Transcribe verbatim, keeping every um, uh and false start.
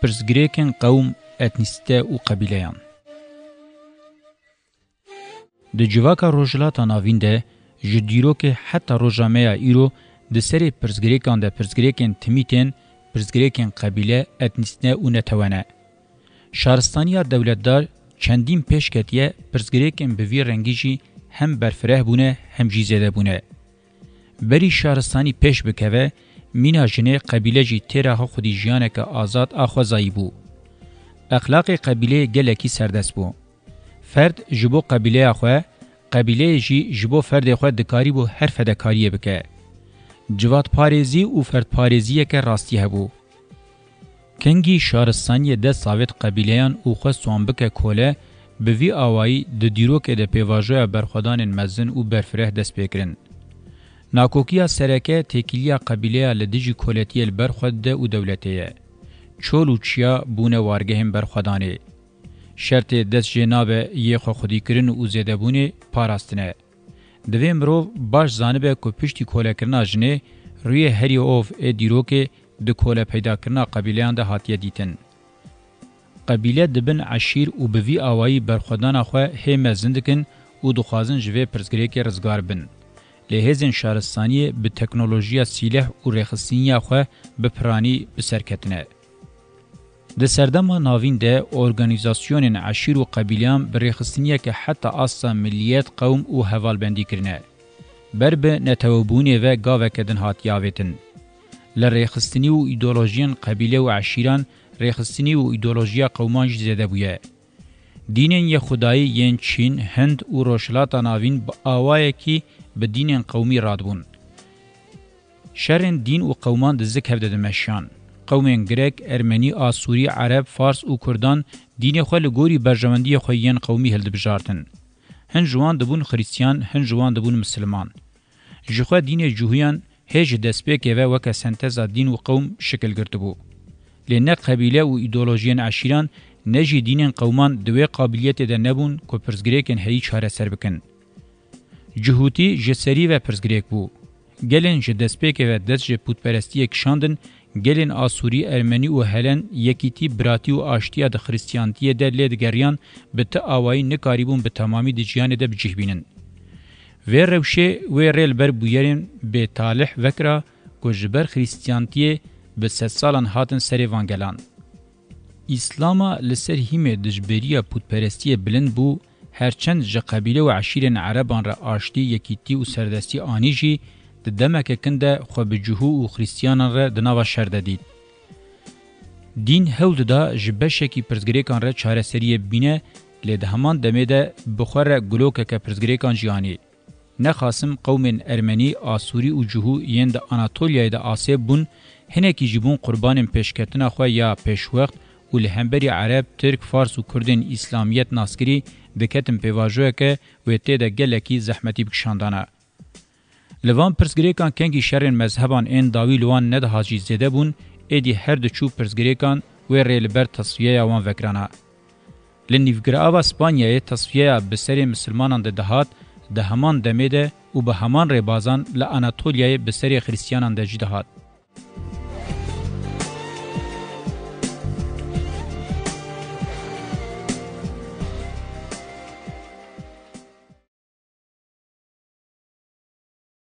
Pirsgirêkên qewm, etnîste û qebîleyan. Di civaka Rojhilata Navîn de ji dîrokê heta roja me ya îro di serê pirsgirêkan de pirsgirêkên timî tên, pirsgirêkên qebîle, etnîste û netewe ne. Şaristaniya dewletdar çendîn pêş ketiye pirsgirêkên bi vî rengî jî hem berfireh bûne hem jî zêde bûne. Berî şaristanî pêş bikeve, mîna jinê qebîle jî têra xwe xwedî jiyaneke azad a xwezayî bû. Exlaqê qebîleyê gelekî serdest bû. Ferd ji bo qebîleya xwe, qebîleyê jî ji bo ferdê xwe dikarîbû her fedekariyê bike. Civatparêzî û ferdparêziyeke rastî hebû. Kengî şaristaniyê dest avêt qebîleyan û xwest wan bike kole, bi vî awayî di dîrokê de pêvajoya berxwedanên mezin û berfireh dest pê kirin. Nakokiya sereke têkiliya qebîleya li dijî koletiyê li ber xwe dide û dewletê ye. Çol û çiya bûne wargehên berxwedanê. Şertê dest jê nabe yê xwexwedîkirin û zêdebûnê parastin e. Divê mirov baş zanibe ku piştî kolekirina jinê, rûyê herî ov ê dîrokê di kolepeydakirina qebîleyan de hatiye dîtin. Qebîle dibin eşîr û bi vî awayî berxwedana xwe hê mezin dikin û dixwazin ji vê pirsgirêkê rizgar bin. Lê hêzên şaristaniyê bi teknolojiya sîleh û rêxistiniya xwe bi piranî bi ser ketine. Di serdema navîn de organîzasyonên eşîr û qebîleyan bi rêxistiniyeke heta asta miliyet, qewm û hevalbendî kirine. Ber bi netewebûnê ve gaveke din hatiye avêtin. Li rêxistinî û îdeolojiyên qebîle û eşîran rêxistinî û îdeolojiya qewman jî zêde bûye. Dînên yê xwedayî yên Çîn, Hind û Rojhilata Navîn bi awayekî bi dînên qewmî radibûn. Şerên dîn û qewman di zik hev de dimeşiyan. Qewmên Grek, Ermenî, Asûrî, Ereb, Fars û Kurdan dînê xwe li gorî berjewendiyê xwe yên qewmî hildibijartin. Hin ji wan dibûn Xrîstiyan, hin ji wan dibûn Misilman. Ji xwe dînê Cihûyan hê ji destpêkê ve weke senteza dîn û qewm şikil girtibû. Lê ne qebîle û îdeolojiyên eşîran ne jî dînên qewman di wê qabiliyetê de nebûn ku pirsgirêkên heyî çareser bikin. Cihûtî ji serî ve pirsgirêk bû. Gelên ji destpêkê ve dest ji pûtperestiyê kişandin, gelên Asûrî, Ermenî û Helen yekîtî, biratî û aştiya di Xrîstiyantiyê de lê digeriyan, bi ti awayî nikarîbûn bi temamî di jiyanê de bi cih bînin. Vê rewşê wê rê li ber bûyerên bêtalih vekira ku ji ber Xrîstiyantiyê bi sedsalan hatin serê van gelan. Îslama li ser hîmê dijberiya pûtperestiyê bilind bû, herçend ji qebîle û eşîrên ereban re aştî, yekîtî û serdestî anî jî, di demeke kin de xwe bi cihû û Xrîstiyanan re di nava şer de dît. Dîn hewl dida ji beşekî pirsgirêkan re çareseriyê bibîne, lê di heman demê de bi xwe re gulokeke pirsgirêkan jî anî. Ne Xasim qewmên Ermenî, Asûrî û Cihû yên di Anatolyayê de asêb bûn, hinekî jî bûn qurbanên pêşketina xwe ya pêşwext û li hemberî Ereb, Tirk, Fars û Kurdên Îslamiyet naskirî diketin pêvajoyeke wê tê de gelekî zehmetî bikişandana. Li van pirsgirêkan kengî şerên mezheban ên dawî li wan nedihat jî zêde bûn, êdî her diçû pirsgirêkan wê rê li ber tesfiyeya wan vekirana. Li nîvgirava Spanyayê tesfiyeya bi serê misilmanan de dihat, di heman demê de û bi heman rêbazan li Anatolyayê bi serê Xrîstiyanan de jî dihat.